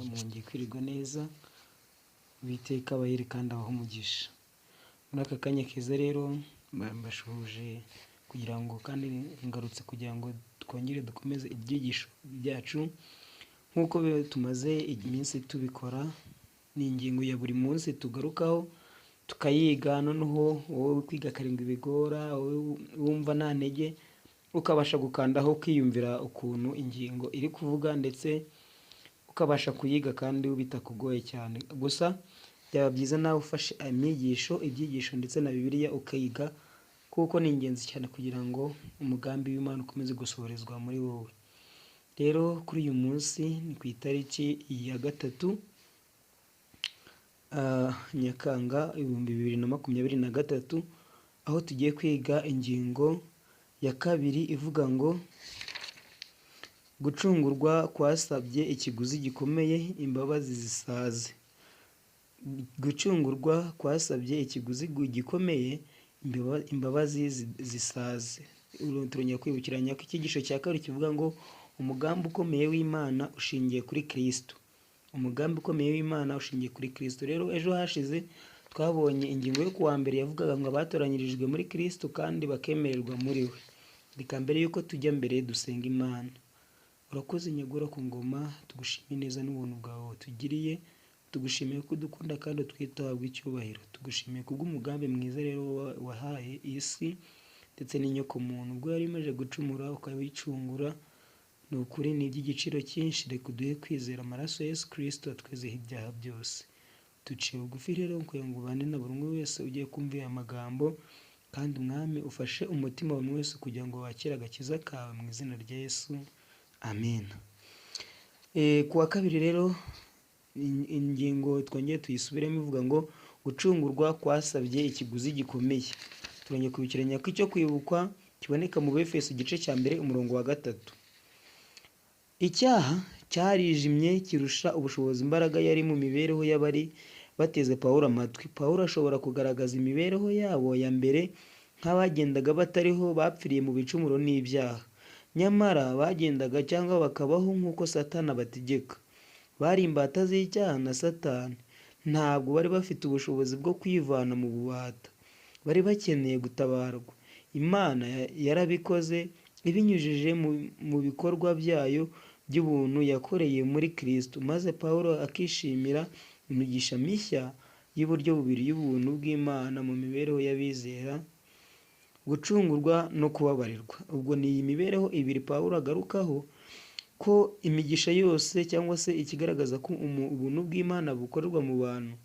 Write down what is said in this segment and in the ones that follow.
Mwongeye kwirirwa neza, Uwiteka abahire kandi abahe umugisha. Muri aka kanya keza rero mbashuhuje kugira ngo kandi ngarutse kugira ngo twongere dukomeze ibyigisho byacu nk'uko tumaze iminsi tubikora. Ni ingingo ya buri munsi tugarukaho tukayiga, noneho wowe kwiga karindwi bigora, wowe wumva nta ntege, ukabasha gukandaho ukiyumvira ukuntu ingingo iri kuvuga, ndetse ukabasha kuyiga kandi bitakugoye cyane. Gusa byaba byiza nawe ufashe inyigisho, ibyigisho ndetse na Bibiliya ukiga, kuko ni ingenzi cyane kugira ngo umugambi w'Imana ukomeze gusohorezwa muri wowe. Rero kuri uyu munsi ni ku itariki ya 3 Nyakanga 2023, aho tugiye kwiga ingingo ya kabiri ivuga ngo gucungurwa kwasabye ikiguzi gikomeye, imbabazi zisaze. Gucungurwa kwasabye ikiguzi gikomeye, imbabazi zisaze. Turongera kwibukiranya ko icyigisho cya kabiri kivuga ngo umugambi ukomeye w'Imana ushingiye kuri Kristo. Umugambi ukomeye w'Imana ushingiye kuri Kristo. Rero ejo hashize twabonye ingingo yo kuwa mbere yavugaga ngo abatoranyirijwe muri Kristo kandi bakemererwa muri we. Reka mbere y'uko tujya mbere dusenga Imana. Urakoze Nyagura ku ngoma, tugushimiye neza n'ubuntu bwawe watugiriye, tugushimiye ko udukunda kandi utwitaho icyubahiro. Tugushimiye kubw'umugambi mwiza rero wahaye isi ndetse n'inyokomuntu, ubwo yari imaze gucumura ukabicungura, ni ukuri ni iby'igiciro cyinshi. Reka uduhe kwizera amaraso ya Yesu Kristo atwezeho ibyaha byose. Duciye bugufi rero kugira ngo ubane na buri umwe wese ugiye kumva aya magambo, kandi Umwami ufashe umutima wa buri wese kugira ngo wakire agakiza kawe mu izina rya Yesu, amen. Ku wa kabiri rero ingingo twongeye tuyisubiremo ivuga ngo gucungurwa kwasabye ikiguzi gikomeye. Turongeye kwibukiranya ko icyo kwibukwa kiboneka mu Befeso igice cya mbere umurongo wa 3. Icyaha cyarijimye kirusha ubushobozi imbaraga yari mu mibereho y'abari bateze Pawulo amatwi. Pawulo ashobora kugaragaza imibereho yabo ya mbere nk'abagendaga batariho, bapfiriye mu bicumuro n'ibyaha. Nyamara bagendaga cyangwa bakabaho nk'uko Satani abategeka. Bari imbata z'icyaha na Satani. Ntabwo bari bafite ubushobozi bwo kwivana mu bubata. Bari bakeneye gutabarwa. Imana yarabikoze ibinyujije mu bikorwa byayo by'ubuntu yakoreye muri Kristo, maze Pawulo akishimira imigisha mishya y'uburyo bubiri y'ubuntu bw'Imana mu mibereho y'abizera, gucungurwa no kubabarirwa. Ubwo ni iyi mibereho ibiri Pawulo agarukaho, ko imigisha yose cyangwa se ikigaragaza ko ubuntu bw'Imana bukorerwa mu bantu,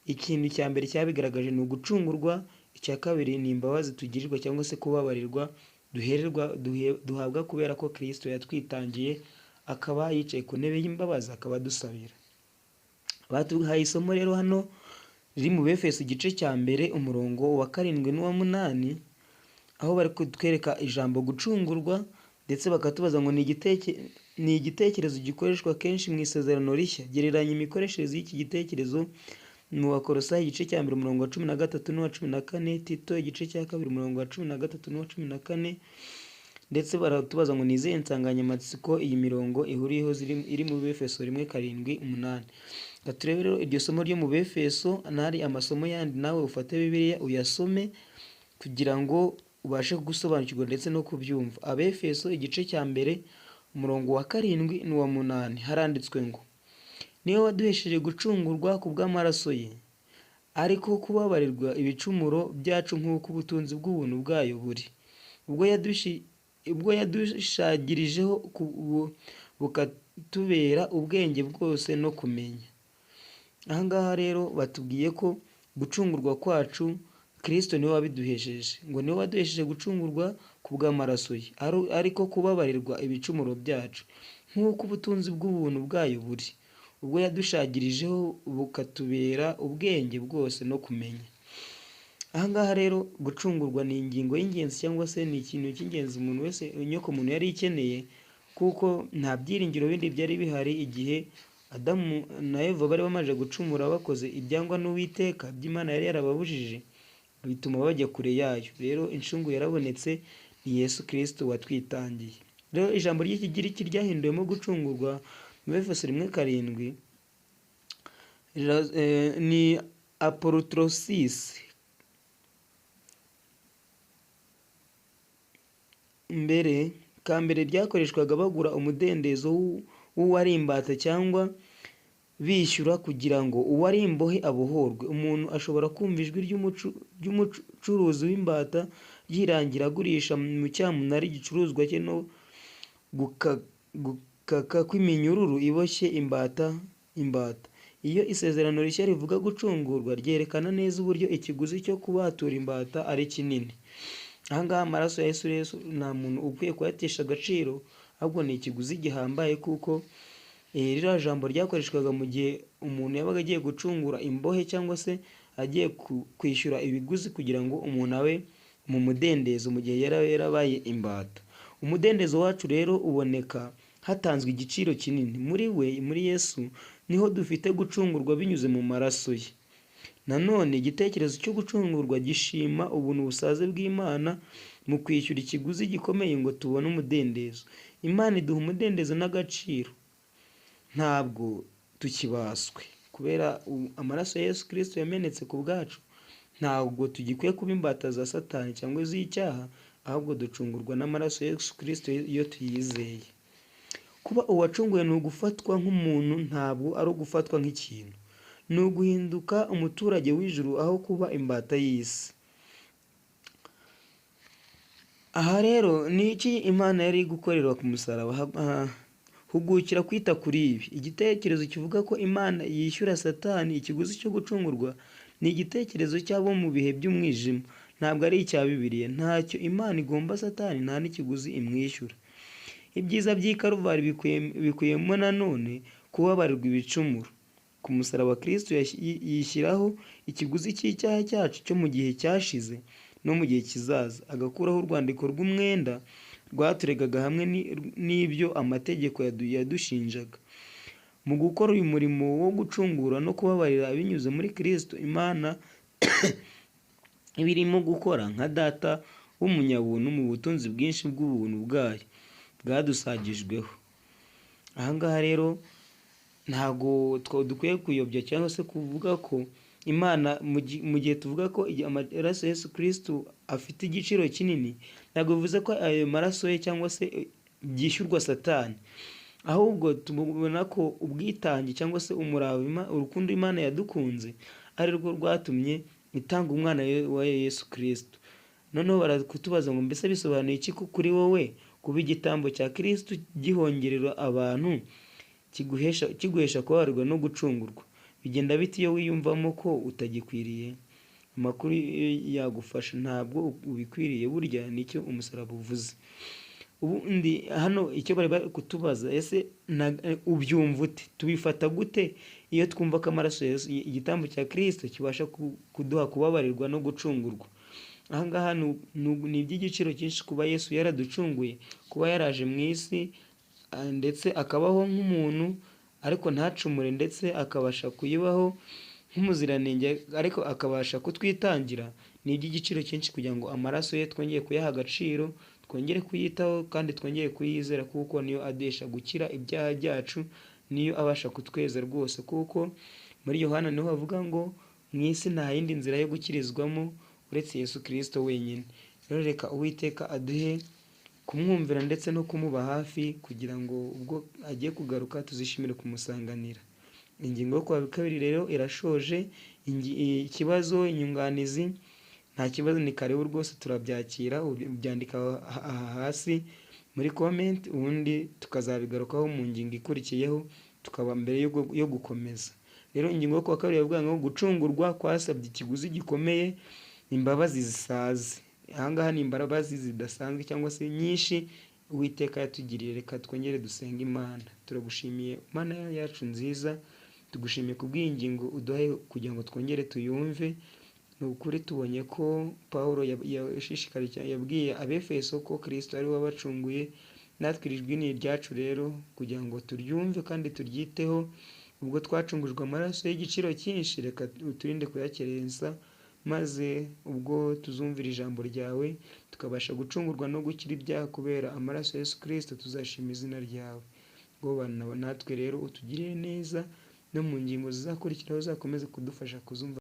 ikintu cya mbere cyabigaragaje ni ugucungurwa, icya kabiri ni imbabazi tugirirwa cyangwa se kubabarirwa duhabwa kubera ko Kristo yatwitangiye, akaba yicaye ku ntebe y'imbabazi akaba adusabira. Baduhaye isomo rero hano riri mu Befeso igice cya mbere umurongo wa 7 n'uwa 8, aho bari kutwereka ijambo gucungurwa, ndetse bakatubaza ngo ni igitekerezo gikoreshwa kenshi mu isezerano rishya. Gereranya imikoreshereze y'iki gitekerezo mu Bakolosayi igice cya mbere umurongo wa 13 n'uwa 14, Tito igice cya kabiri umurongo wa 13 n'uwa 14, ndetse baratubaza ngo ni izihe nsanganyamatsiko iyi mirongo ihuriyeho iri mu Befeso 1, 7, 8. Reka turebe rero iryo somo ryo mu Befeso, n'ari amasomo yandi nawe ufate Bibiliya uyasome kugira ngo ubashe gusobanukirwa ndetse no kubyumva. Abefeso igice cya mbere umurongo wa 7 n'uwa 8 haranditswe ngo niwe waduhesheje gucungurwa ku bw'amaraso ye, ariko kubabarirwa ibicumuro byacu nk'uko ubutunzi bw'ubuntu bwayo buri, ubwo yadushagirijeho bukatubera ubwenge bwose no kumenya. Aha ngaha rero batubwiye ko gucungurwa kwacu Kristo niwe wabiduhesheje, ngo niwe waduhesheje gucungurwa ku bw'amaraso ye, ariko kubabarirwa ibicumuro byacu nk'uko ubutunzi bw'ubuntu bwayo buri, ubwo yadushagirijeho bukatubera ubwenge bwose no kumenya. Aha ngaha rero gucungurwa ni ingingo y'ingenzi cyangwa se ni ikintu cy'ingenzi umuntu wese inyoko muntu yari ikeneye, kuko nta byiringiro bindi byari bihari igihe Adamu na Eva bari bamaze gucumura bakoze ibyangwa n'Uwiteka by'Imana yari yarababujije, bituma bajya kure yayo. Rero incungu yarabonetse, ni Yesu Kristo watwitangiye. Rero ijambo ry'Ikigiriki ryahinduwemo gucungurwa Mu Efeso 1:7 ni apolutrosis. Mbere kambere ryakoreshwaga bagura umudendezo w'uwari imbata cyangwa bishyura kugira ngo uwari imbohe abohorwe. Umuntu ashobora kumva ijwi ry'umucuruzi w'imbata ryirangira agurisha mu cyamunara igicuruzwa cye no gukaka kw'iminyururu iboshye imbata. Iyo isezerano rishya rivuga gucungurwa, ryerekana neza uburyo ikiguzi cyo kubatura imbata ari kinini. Aha ngaha amaraso ya Yesu nta muntu ukwiye kuyatesha agaciro, ahubwo ni ikiguzi gihambaye, kuko ririya jambo ryakoreshwaga mu gihe umuntu yabaga agiye gucungura imbohe cyangwa se agiye kwishyura ibiguzi kugira ngo umuntu abe mu mudendezo mu gihe yarabaye imbata. Umudendezo wacu rero uboneka hatanzwe igiciro kinini. Muri we, muri Yesu, niho dufite gucungurwa binyuze mu maraso ye. Nanone igitekerezo cyo gucungurwa gishima ubuntu busaze bw'Imana mu kwishyura ikiguzi gikomeye ngo tubone umudendezo. Imana iduha umudendezo n'agaciro, ntabwo tukibaswe kubera amaraso ya Yesu Kristo yamenetse ku bwacu. Ntabwo tugikwiye kuba imbata za Satani cyangwa iz'icyaha, ahubwo ducungurwa n'amaraso ya Yesu Kristo iyo tuyizeye. Kuba uwacunguwe ni ugufatwa nk'umuntu, ntabwo ari ugufatwa nk'ikintu. Ni uguhinduka umuturage w'ijuru aho kuba imbata y'isi. Aha rero ni iki Imana yari gukorera ku musaraba? Hugukira kwita kuri ibi. Igitekerezo kivuga ko Imana yishyura Satani ikiguzi cyo gucungurwa ni igitekerezo cy'abo mu bihe by'umwijima, ntabwo ari icya Bibiliya. Ntacyo Imana igomba Satani, nta n'ikiguzi imwishyura. Ibyiza by'i Karuvari bikubiyemo nanone kubabarirwa ibicumuro. Ku musaraba Kristo yishyiraho ikiguzi cy'icyaha cyacu cyo mu gihe cyashize no mu gihe kizaza, agakuraho urwandiko rw'umwenda rwaturegaga hamwe n'ibyo amategeko yadushinjaga. Mu gukora uyu murimo wo gucungura no kubabarira binyuze muri Kristo, Imana iba irimo gukora nka data w'umunyabuntu mu butunzi bwinshi bw'ubuntu bwayo bwadusagijweho. Aha ngaha rero ntabwo dukwiye kuyobya cyangwa se kuvuga ko Imana mu gihe tuvuga ko amaraso ya Yesu Kristo afite igiciro kinini, ntabwo bivuze ko ayo maraso ye cyangwa se byishyurwa Satani, ahubwo tubona ko ubwitange cyangwa se umurava, urukundo Imana yadukunze ari rwo rwatumye itanga umwana wa Yesu Kristo. Noneho barakutubaza ngo mbese bisobanuye iki kuri wowe kuba igitambo cya Kristo gihongerera abantu, kiguhesha kubabarirwa no gucungurwa? Bigenda bite iyo wiyumvamo ko utagikwiriye? Amakuru yagufasha, ntabwo ubikwiriye. Burya nicyo umusaraba uvuze. Ubundi hano icyo bari bari kutubaza, ese ubyumva ute? Tubifata gute iyo twumva ko amaraso ya Yesu, igitambo cya Kristo kibasha kuduha kubabarirwa no gucungurwa? Aha ngaha ni iby'igiciro cyinshi kuba Yesu yaraducunguye, kuba yaraje mu isi ndetse akabaho nk'umuntu ariko ntacumure, ndetse akabasha kuyibaho nk'umuziranenge ariko akabasha kutwitangira. Ni iby'igiciro cyinshi kugira ngo amaraso ye twongere kuyaha agaciro, twongere kuyitaho kandi twongere kuyizera, kuko niyo adesha gukira ibyaha byacu, niyo abasha kutweza rwose. Kuko muri Yohana niho havuga ngo mu isi nta yindi nzira yo gukirizwamo uretse Yesu Kristo wenyine. Rero reka Uwiteka aduhe kumwumvira ndetse no kumuba hafi, kugira ngo ubwo agiye kugaruka tuzishimire kumusanganira. Ingingo yo kuwa kabiri rero irashoje. Ikibazo, inyunganizi, nta kibazo, ni karibu rwose, turabyakira. Ubyandika aha hasi muri comment, ubundi tukazabigarukaho mu ngingo ikurikiyeho, tukaba mbere yo gukomeza. Rero ingingo yo kuwa kabiri yavuga ngo gucungurwa kwasabye ikiguzi gikomeye, imbabazi zisaze. Aha ngaha ni imbabazi zidasanzwe cyangwa se nyinshi Uwiteka yatugiriye. Reka twongere dusenge Imana. Turagushimiye Mana yacu nziza, tugushimiye kubw'iyi ngingo uduhaye kugira ngo twongere tuyumve. Ni ukuri tubonye ko Pawulo yashishikarije, yabwiye Abefeso ko Kristo ari we wabacunguye. Natwe iri jwi ni iryacu rero kugira ngo turyumve kandi turyiteho. Ubwo twacungujwe amaraso y'igiciro cyinshi, reka uturinde kuyakerensa, maze ubwo tuzumvira ijambo ryawe tukabasha gucungurwa no gukira ibyaha kubera amaraso ya Yesu Kristo, tuzashima izina ryawe. Ngo natwe rero utugirire neza, no mu ngingo zizakurikiraho uzakomeze kudufasha kuzumva.